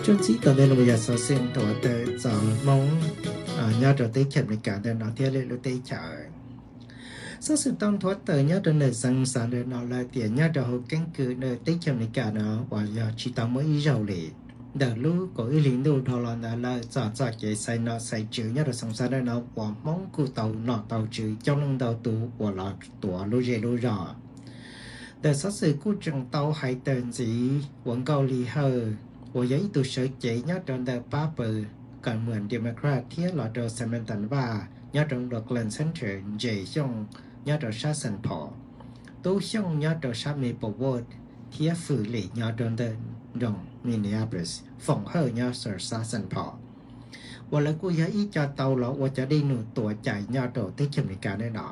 Txuas ntxiv tom ntej no yog xov xwm nthuav tawm txog Hmoob nyob rau teb chaws Amelikas ntawm no thiab lwm lub teb chaws. Xov xwm tau nthuav tawm nyob rau ntawm Xeev Xas ntawm no lawm tias nyob rau hauv keeb kwm ntawm teb chaws Amelikas no uas yog tsis tau muaj ib zaug li. Ntawm lub kaum ib hlis ntuj dhau los ntawd lawm txog txoj kev xaiv nom xaiv tswv nyob rau Xeev Xas ntawm no uas Hmoob kuj tau nom tau tswv coob leej ntau tus uas los tuav lub zej lub zog. Ntawm xov xwm kuj tseem tau hais tawm ntxiv uas Nkauj Lis Hawj uas yog ib tug sawv cev nyob rau ntawm pab pawg kam muam Democrat thiab los rau Samantha Vaj nyob rau Laughlin Center ntses Xyooj nyob rau sab Saint Paul, Tub Xyooj nyob rau sab Maplewood thiab Fwm Lim nyob rau ntawm nroog Minneapolis, Foom Hawj nyob rau sab Saint Paul uas lawv kuj yog ib co tau los ua cov dej num tuam cai nyob rau teb chaws Amelikas ntawm no.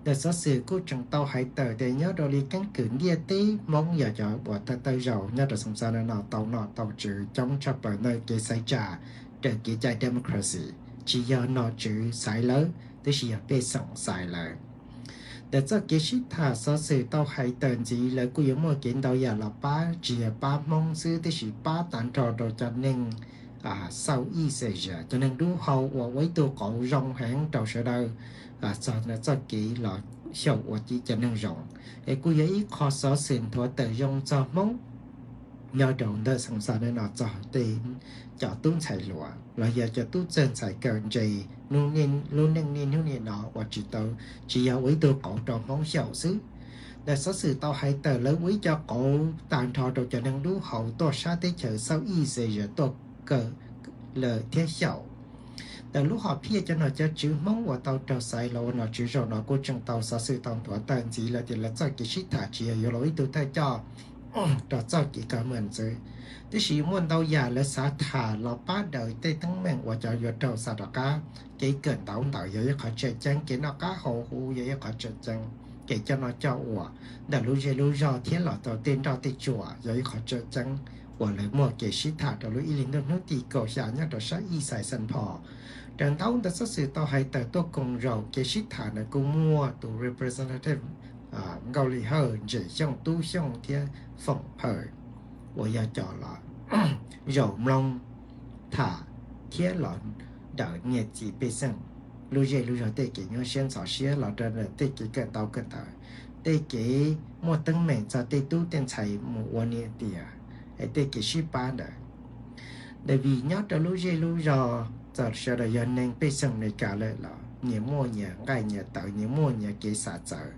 Ntawm xov xwm kuj tseem tau hais tawm tias nyob rau li keeb kwm ntiaj teb Hmoob yog cov uas tawg tawg zaus nyob rau Xeev Xas ntawm no tau nom tau tswv coob tshaj plaws ntawm kev xaiv tsam raws kev cai democracy, tsis yog nom tswv xaiv lawv tab sis yog pej xeem xaiv lawv. Ntawm txoj kev sib tham xov xwm tau hais tawm ntxiv lawv kuj yuav muaj kev ntau yam los pab, tsis yog pab Hmoob xwb tab sis pab tag nrho rau cov neeg Southeast Asia, cov neeg dub hau uas ua ib tug qauv zoo heev rau sawv daws txog txoj kev los xyaum ua cov neeg zoo. Es kuj yog ib qho xov xwm nthuav tawm zoo txog Hmoob nyob rau ntawm Xeev Xas ntawm no txog tej cov tub ntxhais hluas los yog cov tub txawg ntxhais kawm ntses, lub neej niaj hnub nim no uas tsis tau, tsis yog ua ib tug qauv rau Hmoob xyaum xwb. Ntawm xov xwm tau hais tawm lawv ua ib co qauv tag nrho rau cov neeg dub hau tuaj sab teb chaws Southeast Asia tuaj kawm lawm thiab xyaum. Ntawm lub hom phiaj cov nom cov tswv Hmoob uas tau raug xaiv los ua nom tswv zaum no kuj tseem tau xov xwm tau nthuav tawm ntxiv lawm tias lawv txoj kev sib tham tsis yog yuav los ua ib tug thawj coj rau txoj kev kam muam xwb, tab sis muaj ntau yam lawv xav tham los pab daws tej teeb meem uas cov yuav raug xa rov qab. Kev kawm ntaub ntawv yog ib qhov tseem ceeb, kev noj qab haus huv yog ib qhov tseem ceeb, kev coj noj coj ua ntawm lub zej lub zog thiab los tau tej nroj tej tsuas yog ib qhov tseem ceeb uas lawv muaj kev sib tham rau lub ib hlis ntuj hnub tim kaum xya nyob rau sab Eastside Saint Paul. Raws ntaub ntawm xov xwm tau hais tawm tuaj koom zaum kev sib tham ntawd kuj muaj tus representative Nkauj Lis Hawj, Ntses Xyooj, Tub Xyooj thiab Foom Hawj uas yog cov los zaum mloog, tham thiab los daws niam txiv pej xeem lub zej lub zog tej kev nyuaj siab ntxhov siab los rau tej kev kawm ntaub kawm ntawv, tej kev muaj teeb meem txog tej tub tej ntxhais mus ua niam tias, es tej kev sib pab ntawd. Ntawm vim nyob rau lub zej lub zog txawm sawv daws yog neeg pej xeem Amelikas lawm los nyias muaj nyias nqaij nyias tawv, nyias muaj nyias kev xav txawv.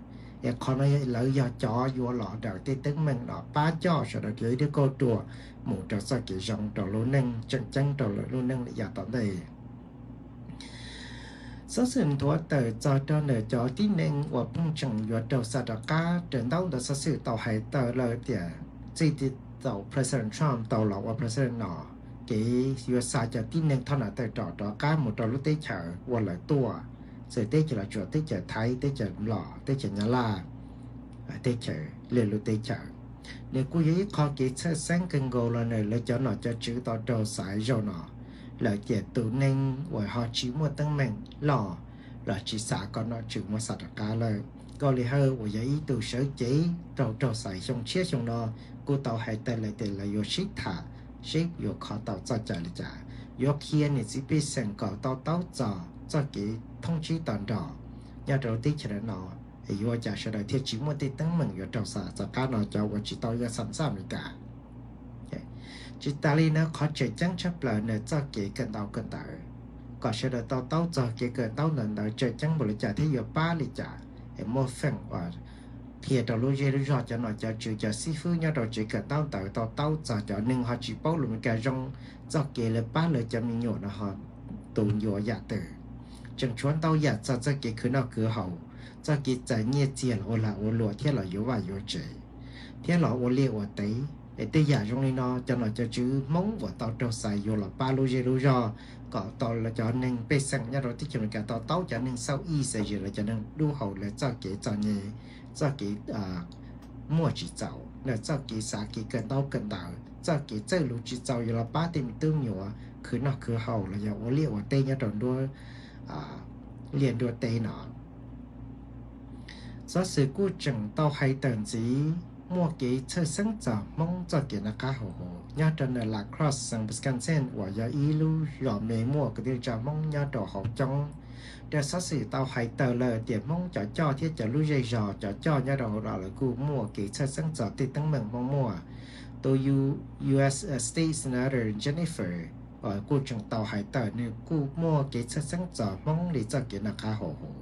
Es qhov no lawv yog cov yuav los daws tej teeb meem los pab coj sawv daws raws ib lub kauj ruam mus rau txoj kev zoo rau lub neej tseem ceeb rau lub neej yav tom ntej. Xov xwm nthuav tawm txog rau ntawm cov tib neeg uas pheej tseem yuav raug xa rov qab. Raws ntaub ntawm xov xwm tau hais tawm lawm tias txij thaum President Trump tau los ua president no, kev yuav xa cov tib neeg thoj nam tawm rov rov qab mus rau lub teb chaws uas lawv tuaj, txawm teb chaws Los Tsuas, teb chaws Thaib, teb chaws Nplog, teb chaws Nyab Laj, teb chaws lwm lub teb chaws, nws kuj yog ib qho kev txhawj xeeb kawg nkaus los ntawm lawv cov nom cov tswv tau raug xaiv zaum no. Lawv tias tus neeg uas ho tsis muaj teeb meem loj los tsis xav kom nom tswv muab xa rov qab lawm. Nkauj Lis Hawj uas yog ib tug sawv cev raug raug xaiv xyoo tshiab xyoo no kuj tau hais tawm lawm tias lawv yuav sib tham seb yuav kho tau txoj cai li cas, yuav qhia niam txiv pej xeem kom to taub txog txoj kev thoob tsib to nrog nyob rau lub teb chaws no, yuav ua cas sawv daws thiaj tsis muaj tej teeb meem yuav raug xa rov qab no cov uas tsis tau yog xam xaj Amelikas. Tsis tas li ntawd, qhov tseem ceeb tshaj plaws ntawm txoj kev kawm ntaub kawm ntawv, kom sawv daws to taub txog kev kawm ntaub ntawv ntawd tseem ceeb npaum li cas thiab yuav pab li cas. Es muaj feem uas qhia rau lub zej lub zog cov nom cov tswv cov xib fwb nyob rau tsev kawm ntaub ntawv to taub txog cov neeg ho tsis paub lus Amelikas zoo, txoj kev lawv pab lawv cov me nyuam no ho tu ncua yam twg. Tseem tshuav ntau yam txog txoj kev khwv noj khwv haus, txoj kev txais nyiaj txiag los ua lag ua luam thiab los yuav vaj yuav tsev, thiab los ua liaj ua teb. Es tej yam zoo li no cov nom cov tswv Hmoob uas tau raug xaiv yuav los pab lub zej lub zog kom tau cov neeg pej xeem nyob rau teb chaws Amelikas to taub cov neeg Southeast Asia los cov neeg dub hau lawv txoj kev txom nyem, txoj kev muaj tsis txaus, txoj kev xav kev kawm ntaub kawm ntawv, txoj kev txawj lus tsis txaus yuav los pab tej me tub me nyuam khwv noj khwv haus los yog ua liaj ua teb nyob rau nruab liaj nruab teb no. Xov xwm kuj tseem tau hais tawm ntxiv muaj kev txhawj xeeb txog Hmoob txoj kev noj qab haus huv. Nyob rau ntawm La Crosse, xeev Wisconsin uas yog ib lub zos me muaj kwv tij neej tsa Hmoob nyob rau hauv coob, raws xov xwm tau hais tawm lawm tias Hmoob cov coj thiab cov lub zej zog cov coj nyob rau hauv no lawv kuj muaj kev txhawj xeeb txog tej teeb meem Hmoob muaj. Tus U.S. State Senator Jennifer kuj tseem tau hais tawm nws kuj muaj kev txhawj xeeb txog Hmoob li txoj kev noj qab haus huv,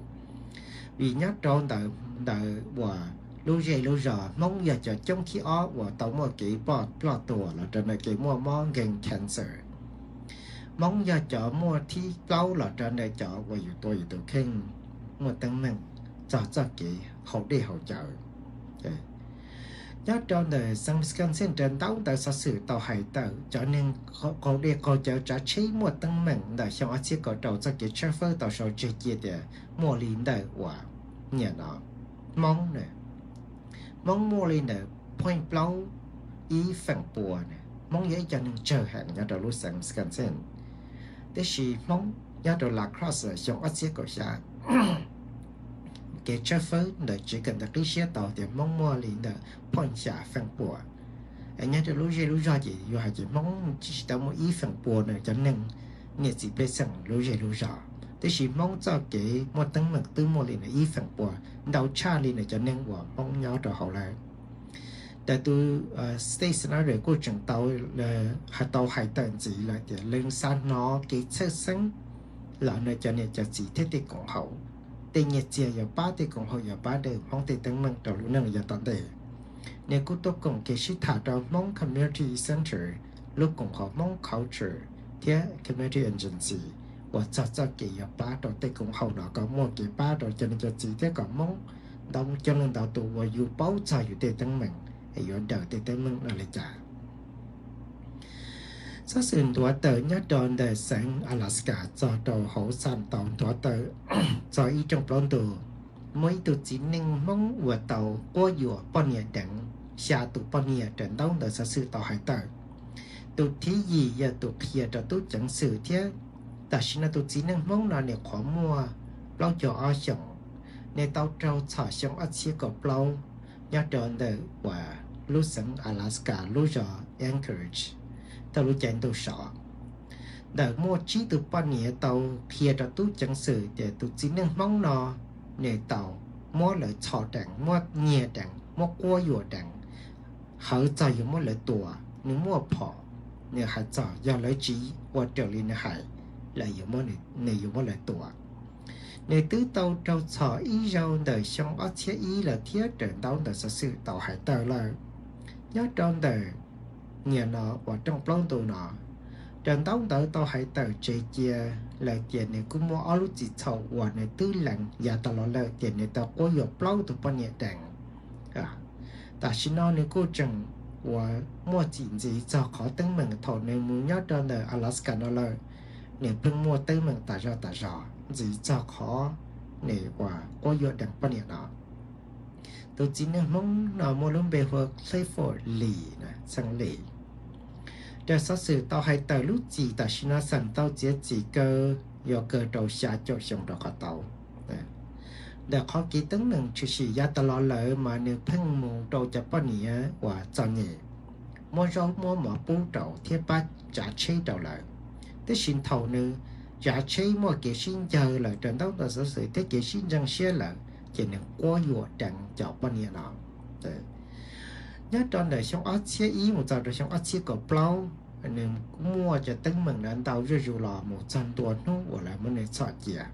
vim nyob rau ntawm ntawd uas lub zej lub zos Hmoob yog cov coob thib ob uas tau muaj kev ploj tuag los rau ntawm kev muaj mob nkeeg cancer. Hmoob yog cov muaj thib plaub los rau ntawm cov uas yus tua yus tus kheej muaj teeb meem txog txoj kev haus dej haus cawv. Nyob rau ntawm xeev Wisconsin raws ntaub ntawv xov xwm tau hais tawm cov neeg qaug dej qaug cawv tsav tsheb muaj teeb meem ntawm xyoo ob txhiab kaum rau txoj kev tshawb fawb tau sau tseg cia tias muaj li ntawm uas niam no Hmoob, Hmoob muaj li ntawm point plaub ib feem pua. Hmoob yog ib cov neeg tsawg heev nyob rau lub xeev Wisconsin, tiam sis Hmoob nyob rau La Crosse xyoo ob txhiab kaum xya kev tshawb fawb ntawm tsev kawm ntawv qib siab tau tias Hmoob muaj li ntawm point xya feem pua. Nyob rau lub zej lub zog ces yus hais tias Hmoob tsis tau muaj ib feem pua nws cov neeg niam txiv pej xeem lub zej lub zog, tiam sis Hmoob txoj kev muaj teeb meem twb muaj li ntawm ib feem pua, ntau tshaj li nws cov neeg uas Hmoob nyob rau hauv lawm. Ntawm tus state senator kuj tseem tau, tau hais tawm ntxiv lawm tias leej xav hnov kev txhawj xeeb los nws cov niam cov txiv thiab tej koom haum, tej nyiaj txiag yuav pab, tej koom haum yuav pab daws Hmoob tej teeb meem rau lub neej yav tom ntej. Nws kuj tuaj koom kev sib tham rau Hmoob Community Center, lub koom haum Hmoob Culture thiab Community Agency uas txog txoj kev yuav pab rau tej koom haum no kom muaj kev pab rau cov niam cov txiv thiab kom Hmoob ntau coob leej ntau tus uas yus paub txog yus tej teeb meem es yuav daws tej teeb meem no li cas. Xov xwm nthuav tawm nyob rau ntawm xeev Alaska txog rau hauv xam tau nthuav tawm txog ib rooj plaub ntug, muaj ib tug txiv neej Hmoob uas tau quab yuam poj niam deev xya tus poj niam raws ntaub ntawv xov xwm tau hais tawm. Tus thib yim yog tus qhia rau tub ceev xwm thiab tam sim no tus txiv neej Hmoob no nws qhuav muaj plaub caug ob xyoos, nws tau raug txhom xyoo ob txhiab kaum plaub nyob rau ntawm uas lub xeev Alaska lub zos Anchorage thaum lub caij ntuj sov. Ntawm muaj tsib tus poj niam tau qhia rau tub ceev xwm tias tus txiv neej Hmoob no nws tau muab lawv txhom deev, muab nyiag deev, muab quab yuam deev, hawv txog yuav muab lawv tua. Nws muaj phom, nws hais txog yog lawv tsis ua raws li nws hais, lawv, nws yuav muab lawv tua. Nws twb tau raug txhom ib zaug ntawm xyoo ob txhiab ib lawm thiab raws ntaub ntawv xov xwm tau hais tawm lawm. Nyob rau ntawm niam no uas rooj plaub ntug no, raws ntaub ntawv tau hais tawm tseg cia lawm tias nws kuj muaj ob lub txim txhaum uas nws twb lees yav tas los lawm tias nws tau quab yuam plaub tus poj niam deev. Tam sim no nws kuj tseem uas muaj txim ntxiv txog qhov teeb meem thaum nws mus nyob rau ntawm Alaska no lawm, nws pheej muaj teeb meem tas zog tas zog ntxiv txog qhov nws uas quab yuam deev poj niam no. Tus txiv neej Hmoob no muaj lub npe hu ua Clifford Lee, Xeev Lee. Raws xov xwm tau hais tawm lub txim tam sim no xam tau txiav txim kaw yuav kaw rau xya caum xyoo rau qhov tau. Ntawm qhov kev teeb meem tshwm sim yav tas los lawm mas nws pheej mus rau cov poj niam uas txom nyem, muab zaub muab mov pub rau thiab pab tsav tsheb rau lawv. Tiam sis thaum nws tsav tsheb muaj kev sib ncawg lawm raws ntaub ntawv xov xwm thiab kev sib ntseeg siab lawm ces nws quab yuam deev cov poj niam no. Nyob rau ntawm xyoo ob txhiab ib mus txog rau xyoo ob txhiab kaum plaub, nws muaj cov teeb meem no ntau zuj zus los mus txog ntua hnub uas lawv muab nws txhom cia,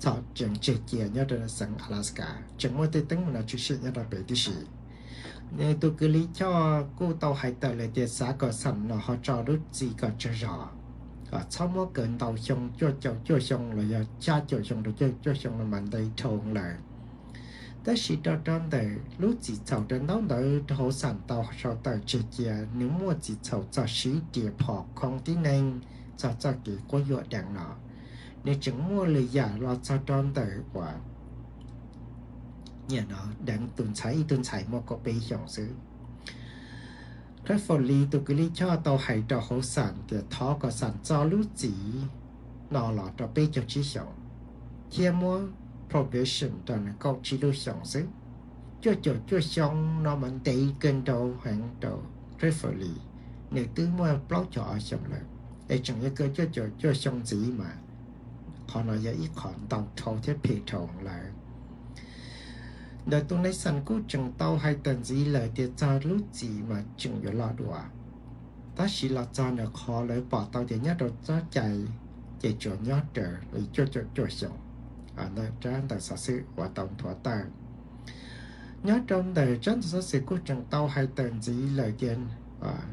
txhom tseem tseg cia nyob rau xeev Alaska. Tseem muaj tej teeb meem no tshwm sim nyob rau pem tib si. Nws tus kwv Lis Choj kuj tau hais tawm lawm tias xav kom xam no ho tso lub txim kom tsawg zog, txhob muab kaw ntau xyoo, cuaj caum cuaj xyoo los yog xya caum xyoo rau cuaj caum cuaj xyoo no mas ntev dhau lawm. Tab sis rau rau ntawm lub txim txhaum raws ntaub ntawv hauv xam tau sau tawm tseg cia nws muaj txim txhaum txog siv riam phom khoo tib neeg txog txoj kev quab yuam deev no. Nws tseem muaj lwm yam los txog rau ntawm uas niam no deev tus ntxhais, ib tug ntxhais muaj kaum peb xyoos xwb. Clifford Lee tus kwv Lis Choj tau hais rau hauv xam tias thov kom xam txo lub txim no los rau peb caug tsib xyoos thiab muab probation rau nws kaum tsib lub xyoos xwb. cuaj caum cuaj xyoo no mas ntev kawg nrau heev rau Glyph li, nws twb muaj plaub caug ob xyoos lawm, es tseem yuav kawg cuaj caum cuaj xyoo ntxiv mas qhov no yog ib qho ntau dhau thiab phem dhau lawm. Ntawm tus Nathan kuj tseem tau hais tawm ntxiv lawm tias txog lub txim mas tseem yuav los dua, tab sis los txog ntawm qhov lawv pom tau tias nyob rau txoj cai ces tsuas nyob raws li cuaj caum cuaj xyoo. Ntawm xov xwm uas tau nthuav tawm nyob rau ntawm tsab ntawv xov xwm kuj tseem tau hais tawm ntxiv lawm tias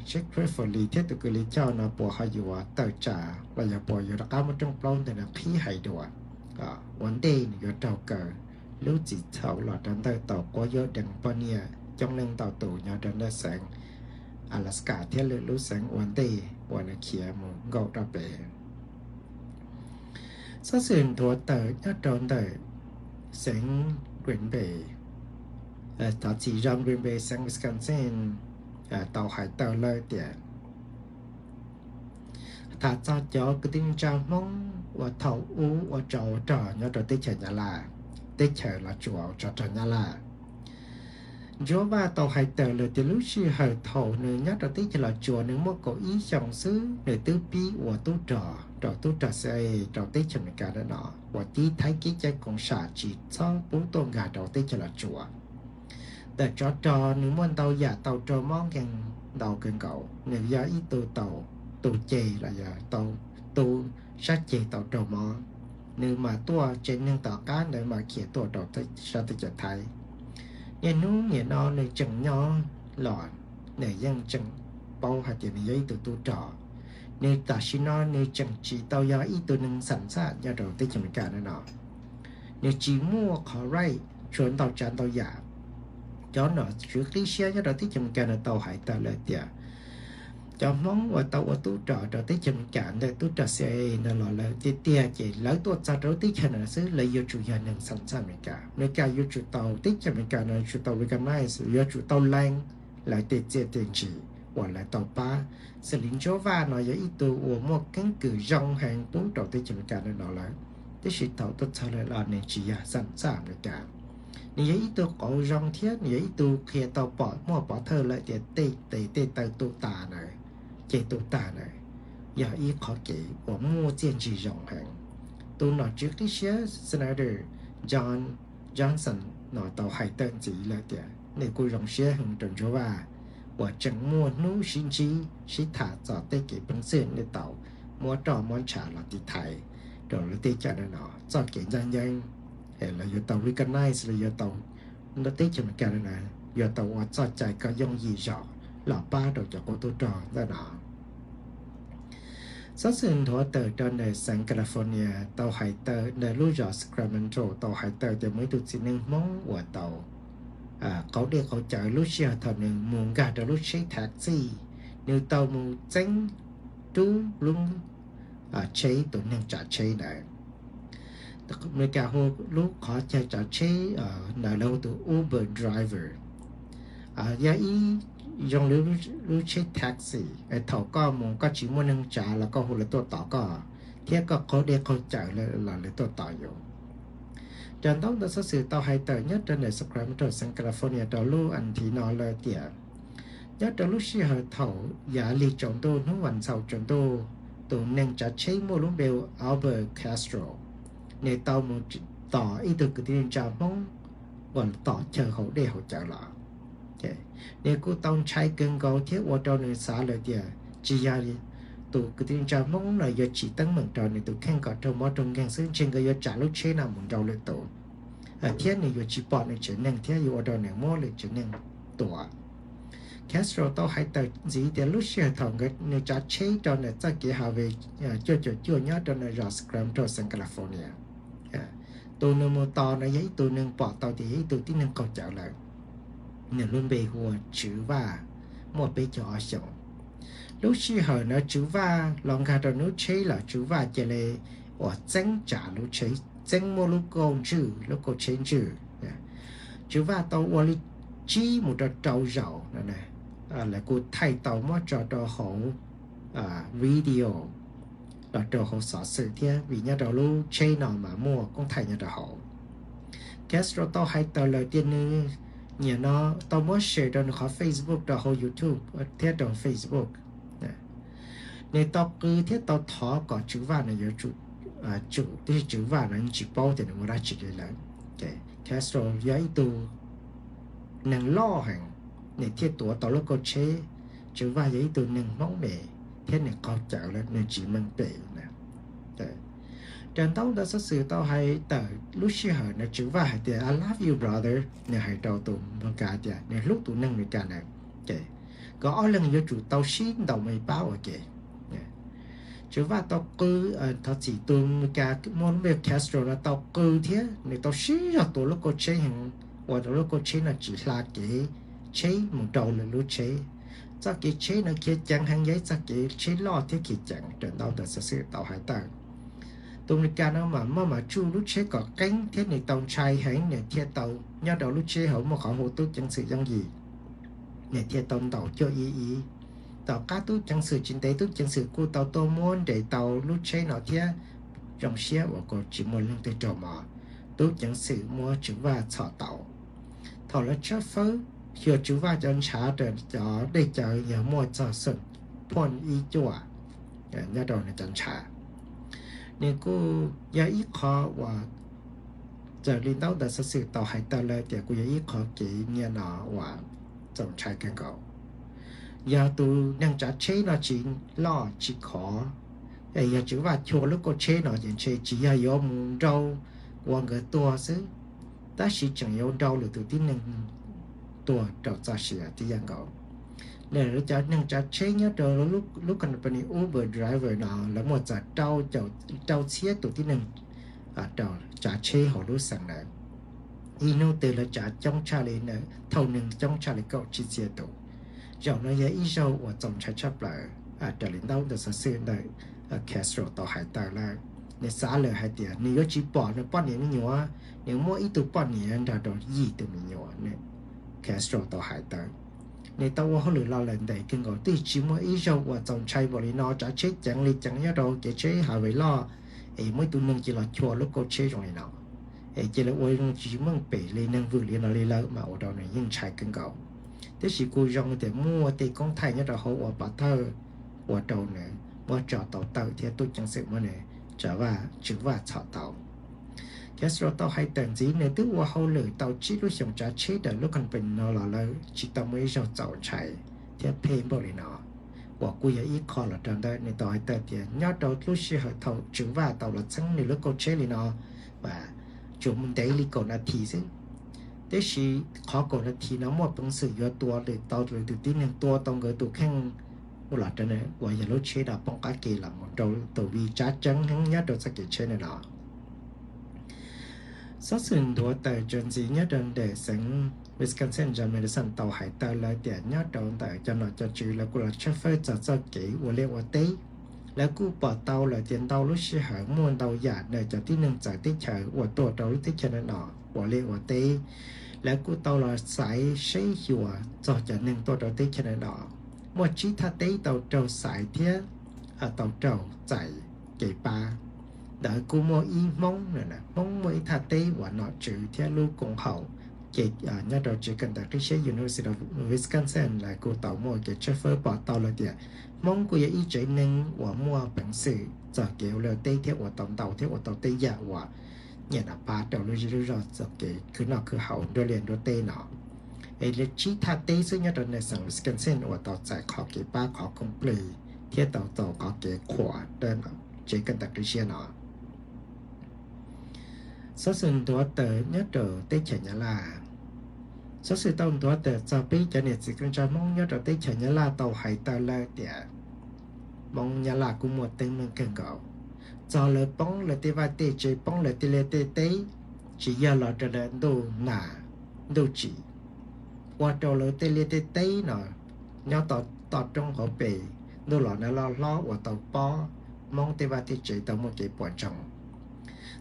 seb Glyph li thiab tus kws li coj no puas ho yuav tawm tsam los yog puas yuav rov qab muaj rooj plaub ntawm no qhib hais dua ua ntej nws yuav raug kaw lub txim txhaum los rau ntawm tau quab yuav deev poj niam coob leej ntau tus nyob rau ntawm xeev Alaska thiab lwm lub xeev ua ntej uas nws khiav mus nkaum rau pem. Xov xwm nthuav tawm nyob rau ntawm xeev Green Bay, thov txim, zoo Green Bay xeev Wisconsin tau hais tawm lawm tias tham txog cov kwv tij neej tsa Hmoob uas thaum ub ua tsov ua rog nyob rau teb chaws Nyab Laj, teb chaws Los Tsuas ua tsov rog Nyab Laj. Ntsuab Vaj tau hais tawm lawm tias lub sij hawm thaum nws nyob rau teb chaws Los Tsuas nws muaj kaum ib xyoos xwb nws twb pib ua tub rog rau tub rog CIA rau teb chaws Amelikas no uas tib thaiv kev cai koom sam tsis txhob pub tuaj nkag rau teb chaws Los Tsuas. Ntawm tsov rog nws muaj ntau yam tau raug mob nkeeg ntau kawg nkaus, nws yog ib tug tau tu ceg los yog tau tu sab ceg tau raug mob, nws mam tuaj tsev neeg tom qab ntawd mam khiav tuaj rau sab teb chaws Thaib. Niaj hnub nim no nws tseem nyob los nws yeej tseem paub hais tias nws yog ib tug tub rog. Nws tam sim no nws tseem tsis tau yog ib tug neeg xam xaj nyob rau teb chaws Amelikas no. Nws tsis muaj qhov right, tshuav ntau tsav ntau yam. Cov nom tswv qib siab nyob rau teb chaws Amelikas no tau hais tawm lawm tias cov Hmoob uas tau ua tub rog rau teb chaws Amelikas ntawm tub rog CIA no los lawm tiag tiag ces lawv tuaj txog rau lub teb chaws no xwb lawv yuav tsum yog neeg xam xaj Amelikas. Amelikas yuav tsum tau, teb chaws Amelikas no yuav tsum tau recognize, yuav tsum tau lees lawv tej txiaj tej ntsig uas lawv tau pab. Xws li Ntsuab Vaj no yog ib tug uas muaj keeb kwm zoo heev pub rau teb chaws Amelikas no lawm, tiam sis thaum tuaj txog lawm los nws tsis yog xam xaj Amelikas. Nws yog ib tug qauv zoo thiab nws yog ib tug qhia tau pom muaj pov thawj lawm tias tej tes tej taw tu tas na, ceg tu tas na, yog ib qhov kev uas muaj txiaj ntsig zoo heev. Tus nom tswv qib siab Senator Jon Johnson no tau hais tawm ntxiv lawm tias nws kuj zoo siab heev rau Ntsuab Vaj uas tseem muaj hnub sib ntsib sib tham txog tej kev peev xwm nws tau muab roj muab ntshav los tiv thaiv rau lub teb chaws no txoj kev ncaj nceeb, lawv yuav tau recognize, lawv yuav tau, teb chaws Amelikas no yuav tau ua txoj cai kom yooj yim zog los pab rau cov qub tub rog ntawm no. Xov xwm nthuav tawm rau ntawm xeev California tau hais tawm ntawm lub zos Sacramento tau hais tawm tias muaj ib tug txiv neej Hmoob uas tau qaug dej qaug cawv lub sij hawm thaum nws mus nkag rau lub tsheb taxi, nws tau mus txeeb rub lub tsheb tus neeg tsav tsheb ntawd. Amelikas hu lub qhov chaw tsav tsheb ntawd lawv hu tus Uber driver, yog ib zoo li lub tsheb taxi, thaum koj mus koj tsis muaj neeg tsav los koj hu lawv tuaj tos koj, thiab koj qaug dej qaug cawv los lawv tuaj tos yus. Cov ntaub ntawv xov xwm tau hais tawm nyob rau ntawm Sacramento, xeev California rau lub as thiv no lawm tias nyob rau lub sij hawm thaum yav lig tsaus ntuj hnub vas ntxhau tsaus ntuj, tus neeg tsav tsheb muaj lub npe hu Albert Castro, nws tau mus tos ib tug kwv tij neej tsa Hmoob uas tos chaw haus dej haus cawv los. Nws kuj tau ntshai kawg nkaus thiab ua rau nws xav lawm tias tsis yog tus kwv tij neej tsa Hmoob no yuav tsis teeb meem rau nws tus kheej kom raug mob raug nkeeg xwb, ntshe nkawd yuav tsav lub tsheb no mus nrau lwm tus, thiab nws yuav tsis pom nws tsev neeg thiab yuav ua rau nws muab lwm tsev neeg tua. Castro tau hais tawm ntxiv tias lub sij hawm thaum nws tsav tsheb rau ntawm txoj kev highway cuaj caum cuaj nyob rau ntawm zos Sacramento, xeev California, tus nws mus tos no yog ib tug neeg pom tau tias yog ib tug tib neeg qaug cawv lawm. Nws lub npe hu ua Tswv Vaj, muaj peb caug ob xyoos. Lub sij hawm ntawd Tswv Vaj los nkag rau nws lub tsheb lawm, Tswv Vaj cia li uas txeeb tsav lub tsheb, txeeb muab lub kauj ntswj, lub kauj tsheb ntswj. Tswv Vaj tau ua li tsib mus rau rau zaus, lawv kuj thaij tau muab tso rau hauv video los rau hauv xov xwm thiab, vim nyob rau lub tsheb no mas muaj koob thaij nyob rau hauv. Castro tau hais tawm lawm tias nws Nim no tau muab share rau nws qhov Facebook rau hauv YouTube thiab rau Facebook. Nws tau qw thiab tau thov kom Tswv Vaj nws yuav tsum, tsum, tiam sis Tswv Vaj no tsis paub tias nws muaj dab tsi li lawm. Castro yog ib tug neeg loj heev, nws thiaj tuav tau lub kauj tsheb. Tswv Vaj yog ib tug neeg Hmoob me thiab nws qaug cawv lawm, nws tsis meej pem na. Raws ntaub ntawv xov xwm tau hais tawm lub sij hawm no Tswv Vaj hais tias I love you brother, nws hais rau tus Meskas tias nws hlub tus neeg Meskas ntawd. Ces nkawd ob leeg yuav tsum tau sib ntaus me pab ua ke. Tswv Vaj tau qw, thov txim, tus Meskas muaj lub npe Castro no tau qw thiab nws tau siv zog tua lub kauj tsheb heev, ua rau lub kauj tsheb no tsis hla kev tsheb mus rau lwm lub tsheb. Txoj kev tsheb no khiav ceev heev, yog ib txoj kev tsheb loj thiab khiav ceev raws ntaub ntawv xov xwm tau hais tawm. Tus Meskas no mas maj mam tsuj lub tsheb kom qeeb thiab nws tau ntshai heev, nws thiaj tau nyob rau lub tsheb hauv muaj qhov hu tub ceev xwm yooj yim, nws thiaj tau ntaus cuaj ib ib. Tom qab tub ceev xwm tsis ntev, tub ceev xwm kuj tau tuaj muab nres tau lub tsheb no thiab zoo siab uas kuj tsis muaj leej twg raug mob. Tub ceev xwm muab Tswv Vaj txhom tau. Thaum lawv tshawb fawb, xyuas Tswv Vaj cov ntshav raws cov dej cawv yog muaj txog xoom phuaj ib cuaj nyob rau nws cov ntshav. Nws kuj yog ib qho uas raws li ntaub ntawv xov xwm tau hais tawm lawm tias kuj yog ib qho kev nyiam no uas txaus ntshai kawg nkaus. Yog tus neeg tsav tsheb no tsis loj tsis khov, es yog Tswv Vaj chua lub kauj tsheb no ces ntshe tsis yog yuav mus nrau ua nkawd tuag xwb, tab sis tseem yuav nrau lwm tus tib neeg tuag rau txoj sia tib yam nkaus. Lawv cov neeg tsav tsheb nyob rau lub company Uber driver no lawv muaj txog rau txhiab tus tib neeg rau tsav tsheb hauv lub xeev ntawd. Ib hnub twg lawv tsav coob tshaj li, thaum neeg coob tshaj li kaum tsib txhiab tus. Zaum no yog ib zaug uas txaus ntshai tshaj plaws raws li ntaub ntawv xov xwm ntawm Castro tau hais tawm lawm. Nws xav lawm hais tias nws yuav tsis pom nws poj niam me nyuam, nws muaj ib tug poj niam nrog rau yim tus me nyuam. Castro tau hais tawm, nws tau ua hauj lwm los lawm ntev kawg nkaus, twb tsis muaj ib zaug uas txaus ntshai npaum li no, tsav tsheb ceev li ceev nyob rau kev tsheb highway loj, es muaj ib tug neeg cia los chua lub kauj tsheb zoo li no, es cia li ua zoo tsis meej pem li, neeg vwm li no li lawm mas ua rau nws yeej ntshai kawg nkaus. Tiam sis kuj zoo tias muaj tej koob thaij nyob rau hauv uas pov thawj ua rau nws muab tso tau tawm thiab tub ceev xwm muab nws, Tswv Vaj txhom tau. Castro tau hais tawm ntxiv, nws twb ua hauj lwm tau tsib lub xyoos tsav tsheb raws lub company no los lawm, tsis tau muaj ib zaug txaus ntshai thiab phem npaum li no, uas kuj yog ib qho los rau ntawm nws tau hais tawm tias nyob rau lub sij hawm thaum Tswv Vaj tau los txeeb nws lub kauj tsheb li no, mas tsuas ntev li kaum nas this xwb. Tiam sis qhov kaum nas this no muaj peev xwm yuav tua tau lwm tus tib neeg, tua tau nkawd tus kheej los rau uas yog lub tsheb no poob qab ke los mus rau tus vim tsav tseev heev nyob rau txoj kev tsheb no no. Xov xwm nthuav tawm tso ntxiv nyob rau ntawm xeev Wisconsin, John Madison tau hais tawm lawm tias nyob rau ntawm cov nom cov tswv lawv kuj los tshawb fawb txog txoj kev ua liaj ua teb. Lawv kuj pom tau lawm tias ntau lub sij hawm muaj ntau yam ntawm cov tib neeg txawv teb chaws uas tuaj rau lub teb chaws no no ua liaj ua teb. Lawv kuj tau los xaiv saib xyuas txog cov neeg tuaj rau teb chaws no no. Muaj tsib thaj teb tau raug xaiv thiab tau raug txais kev pab. Ntawd kuj muaj ib Hmoob, Hmoob muaj ib thaj teb uas nom tswv thiab lub koom haum ces nyob rau tsev kawm ntawv qib siab University of Wisconsin lawv kuj tau muaj kev tshawb fawb pom tau lawm tias Hmoob kuj yog ib tsev neeg uas muaj peev xwm txog kev ua liaj teb thiab ua tau ntau thiab ua tau tej yam uas nyiam pab rau lub zej lub zog txog kev khwv noj khwv haus nruab liaj nruab teb no. Es tsib thaj teb xwb nyob rau ntawm xeev Wisconsin uas tau txais qhov kev pab qhov koom plig thiab tau tau qhov kev qhuas tsev kawm ntawv qib siab no. Xov xwm nthuav tawm nyob rau teb chaws Nyab Laj. Xov xwm tau nthuav tawm txog peb cov niam txiv kwv tij Hmoob nyob rau teb chaws Nyab Laj tau hais tawm lawm tias Hmoob Nyab Laj kuj muaj teeb meem kawg nkaus, txog lawv poob lawv tej vaj tej tsev, poob lawv tej liaj tej teb, tsis yog los rau lawv ntuj nas ntuj tsim, ua rau lawv tej liaj tej teb no nyob toj roob hauv pes, ntuj los nag loj hlob ua tau pob, Hmoob tej vaj tej tsev tau muaj kev puas ntsoog.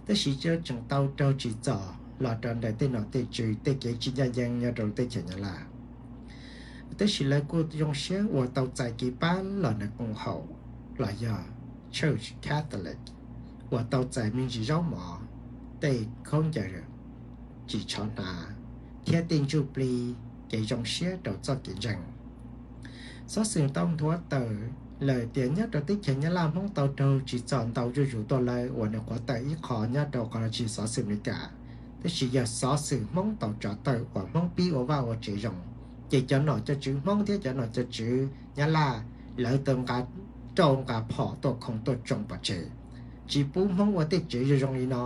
Tab sis tseem tau raug tsim txom los rau ntawm tej nom tej tswv tej kev tsis ncaj ncees nyob rau teb chaws Nyab Laj. Tab sis lawv kuj zoo siab uas tau txais kev pab los ntawm koom haum los yog Church Catholic uas tau txais me ntsis zaub mov, tej khaub ncaws tsis tshov hnav, thiab tej ntsuj plig kev zoo siab rau txoj kev ntseeg. Xov xwm tau nthuav tawm lawm tias nyob rau teb chaws Nyab Laj Hmoob tau raug tsim txom ntau zuj zus tuaj lawm uas nws qhuav tawm ib qho nyob rau qhov tsis xov xwm Amelikas, tab sis yog xov xwm Hmoob tau tso tawm uas Hmoob pib ua vaj ua tsev zoo, ces cov nom cov tswv Hmoob thiab cov nom cov tswv Nyab Laj, lawv tau nqa rau nqa phom tuaj khoo tuaj tsoo pov tseg, tsis pub Hmoob ua tej tsev zoo zoo li no.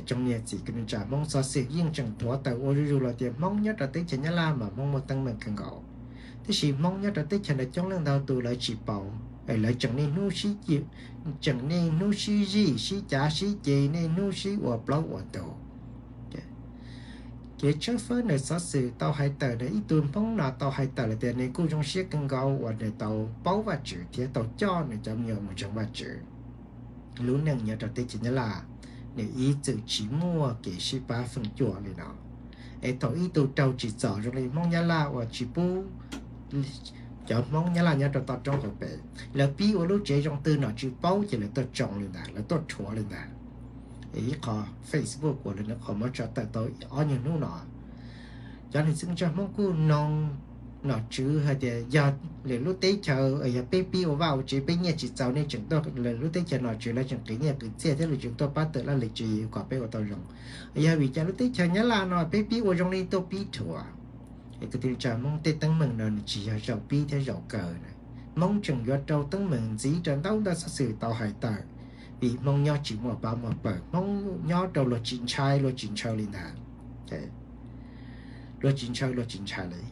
Tsoom niam txiv kwv tij neej tsa Hmoob, xov xwm yeej tseem nthuav tawm ua zuj zus los tias Hmoob nyob rau teb chaws Nyab Laj mas Hmoob muaj teeb meem kawg nkaus, tab sis Hmoob nyob rau teb chaws ntawd coob leej ntau tus lawv tsis paub, lawv tseem niaj hnub sib, tseem niaj hnub sib zij sib cav sib ceg, niaj hnub sib ua plaub ua ntug. Kev tshawb fawb ntawm xov xwm tau hais tawm ntawm ib tug Hmoob no tau hais tawm lawm tias nws kuj zoo siab kawg nkaus uas nws tau paub Vajtswv thiab tau coj nws cov me nyuam mus ntseeg Vajtswv. Lub neej nyob rau teb chaws Nyab Laj, nws ib txwm tsis muaj kev sib pab feem cuam li no, es thaum ib tug raug tsim txom zoo li Hmoob Nyab Laj uas tsis pub cov Hmoob Nyab Laj nyob rau toj roob hauv pes, lawv pib ua lub tsev zoo twg nom tswv paub ces lawv tuaj tsoo li ntawd, lawv tuaj rhuav li ntawd. Ib qho Facebook uas lawv qhov muab tso tawm tau ob nyuag hnub no, cov neeg txheeb zaj Hmoob kuj nug nom tswv hais tias yog lwm lub teb chaws, yog peb pib ua vaj ua tsev peb nyiaj tsis txaus nej tseem tuaj, lwm lub teb chaws nom tswv lawv tseem qiv nyiaj qiv txiaj thiab lawv tseem tuaj pab tawm laj lim tswv yim kom peb ua tau zoo, yog vim cas lub teb chaws Nyab Laj no peb pib ua zoo li tuaj pib rhuav? Kwv tij neej tsa Hmoob, tej teeb meem no nws tsis yog zaum pib thiab zaum kawg na. Hmoob tseem yuav raug teeb meem ntxiv rau ntau ntau xov xwm tau hais tawm, vim Hmoob nyob tsis muaj pab muaj pawg, Hmoob nyob rau luag tsis ntshai luag tsis ntshaw li ntag. Luag tsis ntshaw luag tsis ntshai li,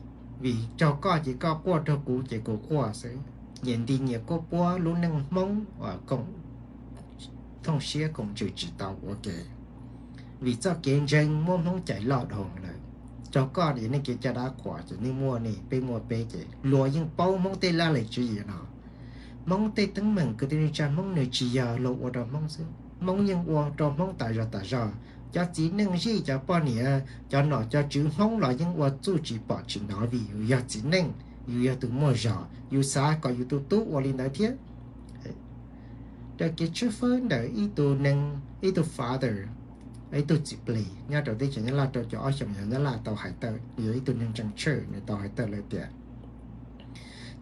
vim raug koj ces koj quaj, raug kuv ces kuv quaj xwb. Nyias nti nyias kuab puab, lub neej Hmoob uas koom, thooj siab koom ntsws tsis tau ua ke, vim txoj kev ntseeg muab Hmoob cais loj dhau lawm. Raug koj ces nej kev cai dab qhuas ces nej muaj nej, peb muaj peb, ces luag yeej paub Hmoob tej laj lim tswv yim no. Hmoob tej teeb meem, kwv tij neej tsa Hmoob, nws tsis yog luag ua rau Hmoob xwb, Hmoob yeej ua rau Hmoob tas zog tas zog. Cov txiv neej zij cov poj niam, cov nom cov tswv Hmoob los yeej ua txuj tsis pom tsis hnov vim yus yog txiv neej, yus yog tus muaj zog, yus xav kom yus tus tub ua li ntawd thiab. Raws kev tshawb fawb ntawm ib tug neeg, ib tug father, ib tug txiv plig nyob rau teb chaws Nyab Laj rau caum ob xyoos, yog Nyab Laj tau hais tawm, yog ib tug neeg ntseeg church, nws tau hais tawm lawm tias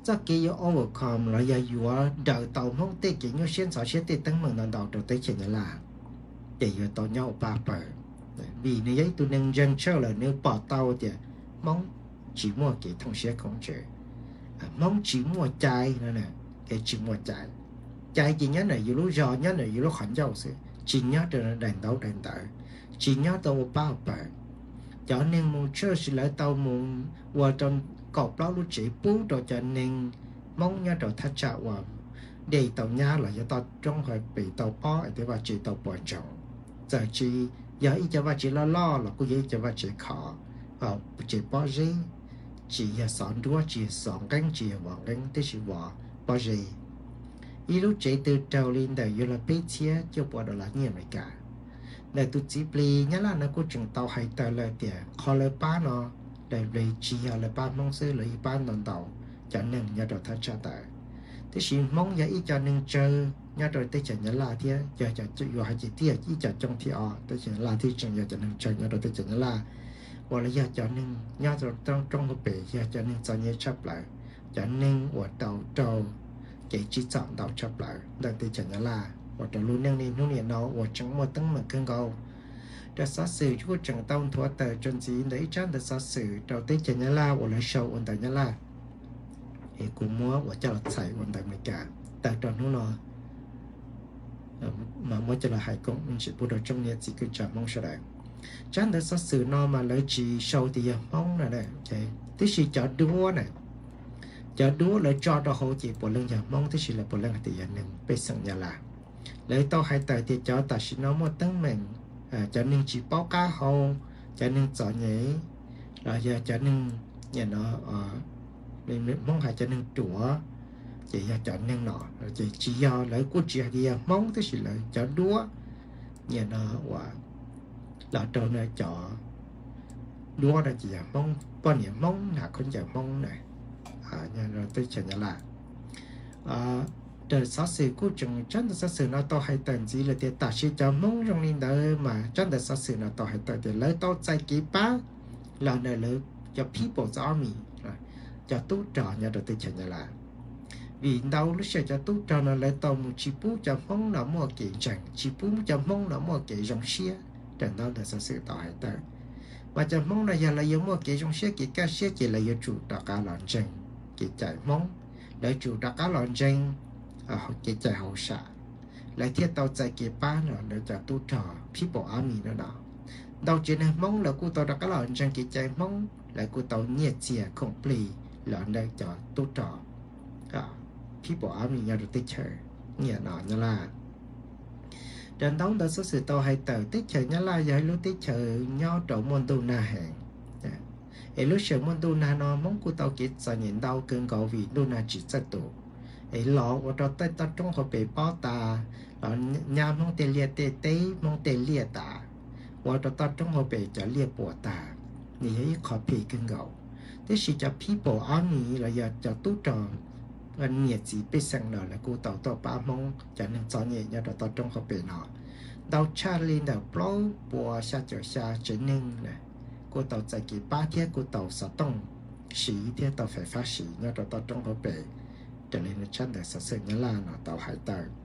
txoj kev yuav overcome los yog yuav daws tau Hmoob tej kev nyuaj siab ntxhov siab, tej teeb meem ntau ntau rau teb chaws Nyab Laj, ces yuav tau nyob ua pab pawg. Vim nws yog ib tug neeg ntseeg church lawm, nws pom tau tias Hmoob tsis muaj kev thooj siab koom ntsws, Hmoob tsis muaj cai no, kev tsis muaj cai. Cai ces nyob ntawm yus lub zog, nyob ntawm yus lub qhov ncauj xwb, tsis nyob rau daim ntaub daim ntawv, tsis nyob tau ua pab ua pawg. Cov neeg mus church lawv tau mus ua rau kaum plaub lub tsev pub rau cov neeg Hmoob nyob rau thaj tsam uas dej tau nyab los yog toj roob hauv pes tau pob es tej vaj tsev tau pos ntsoov. Txawm tsis yog ib co vaj tsev loj loj los kuj yog ib co vaj tsev khov, tsev pob zeb, tsis yog xov nruab, tsis yog xov nqeeb, tsis yog vov nqeeb, tiam sis vov pob zeb. Ib lub tsev twg raug li ntawm yuav luag peb txhiab cuaj pua dollar nyiaj Amelikas. Ntawm tus txiv plig Nyab Laj no kuj tseem tau hais tawm lawm tias qhov lawv pab no, lawv tsis yog lawv pab Hmoob xwb, lawv yeej pab ntau ntau cov neeg nyob rau thaj tsam ntawd. Tiam sis Hmoob yog ib co neeg tsawg nyob rau teb chaws Nyab Laj thiab yog cov, yuav hais tias ib co coob thib ob, teb chaws Nyab Laj thiaj tseem yog cov neeg tsawg nyob rau teb chaws Nyab Laj, uas los yog cov neeg nyob rau roob hauv pes yog cov neeg txom nyem tshaj plaws, cov neeg uas tau raug kev tsim txom ntau tshaj plaws ntawm teb chaws Nyab Laj uas rau lub neej niaj hnub niam no uas tseem muaj teeb meem kawg nkaus. Raws xov xwm kuj tseem tau nthuav tawm tso ntxiv ntawm ib tsab ntawv xov xwm rau teb chaws Nyab Laj uas lawv sau ua ntawv Nyab Laj, es kuv muab ua coj los txhais ua ntawv Amelikas tawm rau hnub no, mas muab coj los hais koom me ntsis pub rau tsoom niam txiv kwv tij Hmoob sawv daws. Tsab ntawv xov xwm no mas lawv tsis sau tias yog Hmoob na, tiam sis cov duab na, cov duab lawv tso rau hauv ces puav leej yog Hmoob, tiam sis lawv puav leej hais tias yog neeg pej xeem Nyab Laj. Lawv tau hais tawm tias cov tam sim no muaj teeb meem, cov neeg tsis paub qab hau, cov neeg txom nyem, los yog cov neeg, nim no Hmoob hais cov neeg ruam, ces yog cov neeg no, ces tsis yog, lawv kuj tsis hais tias yog Hmoob, tiam sis lawv cov duab, nim no uas los rau cov duab no ces yog Hmoob, poj niam Hmoob, hnav khaub ncaws Hmoob na, teb chaws Nyab Laj. Raws xov xwm kuj tseem, tsab ntawv xov xwm no tau hais tawm ntxiv lawm tias tam sim cov Hmoob zoo li ntawd mas tsab ntawv xov xwm no tau hais tawm tias lawv tau txais kev pab los ntawm lawv cov People's Army, cov tub rog nyob rau teb chaws Nyab Laj. Vim ntau lub sij hawm cov tub rog no lawv tau mus tsis pub cov Hmoob no muaj kev ntseeg, tsis pub cov Hmoob no muaj kev zoo siab raws ntaub ntawv xov xwm tau hais tawm. Mas cov Hmoob no yog lawv yuav muaj kev zoo siab kev kaj siab ces lawv yuav tsum rov qab los ntseeg kev cai Hmoob, lawv tsum rov qab los ntseeg kev cai hauj sam, lawv thiaj tau txais kev pab no ntawm cov tub rog People's Army no no. Ntau tsev neeg Hmoob lawv kuj tau rov qab los ntseeg kev cai Hmoob, lawv kuj tau nyiaj txiag khoom plig los ntawm cov tub rog People's Army nyob rau teb chaws Nyab Laj. Raws ntaub ntawv xov xwm tau hais tawm, teb chaws Nyab Laj yog ib lub teb chaws nyob rau muaj ntuj nag heev. Es lub sij hawm muaj ntuj nag no Hmoob kuj tau kev txom nyem ntau kawg nkaus vim ntuj nag tsis txawj tus, es los ua rau tej toj roob hauv pes pob tas, los nyab Hmoob tej liaj tej teb, Hmoob tej liaj tas, ua rau toj roob hauv pes cov liaj puas tas, nws yog ib qho phem kawg nkaus. Tiam sis cov People's Army los yog cov tub rog niam txiv pej xeem no lawv kuj tau tuaj pab Hmoob cov neeg txom nyem nyob rau toj roob hauv pes no. Ntau tshaj li ntawm plaub puas xya caum xya tsev neeg na kuj tau txais kev pab thiab kuj tau xov tooj siv thiab tau fais fab siv nyob rau toj roob hauv pes, raws li tshaj ntawm xov xwm Nyab Laj no tau hais tawm.